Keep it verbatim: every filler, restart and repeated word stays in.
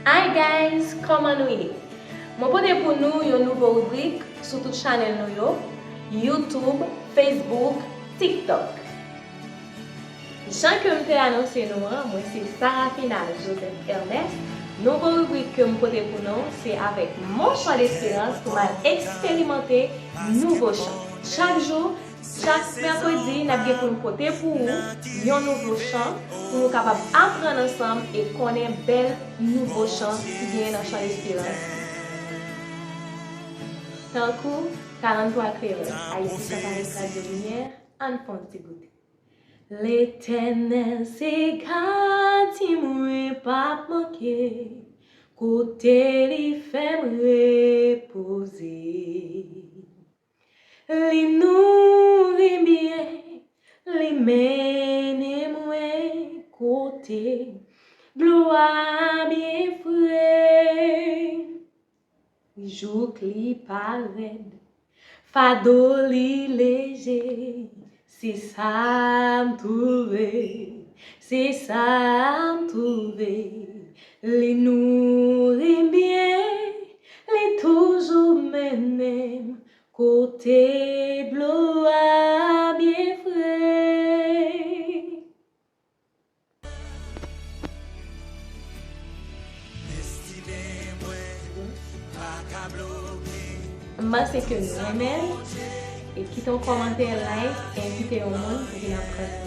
Hi guys, kòman nou ye? Mwen pote pou nou yon nouvo ribrik sou tout chanèl nou yo, YouTube, Facebook, TikTok. Jan ke m te anonse nou an, mwen se Sarafina Joseph Ernest. Nouvo ribrik ke m pote pou nou, se avèk Mon Chan Desperans pou m al eksperimante nouvo chan. Chak jou, chak mèkredi, n ap gen pou n pote pou ou yon nouvo chan pou nou kapab aprann ansanm e konnen bèl nouvo chan ki genyen nan Chan Desperans. Tankou, karanntwa Klerans, Ayiti San Parèt Radyo Limyè, ann fè yon ti goute. Letènèl se gadi mwen p ap manke, kote li fè m repoze. Li nouri m byen, li mennen mwen kote dlo a byen fre. Jouk li pa rèd, fado li leje, se sa m twouve, se sa m twouve. Li nouri m byen, li toujou mennen m kote dlo a byen fre. M panse ke nou renmen l. E kite yon kòmantè, like, e envite yon moun pou vin aprann.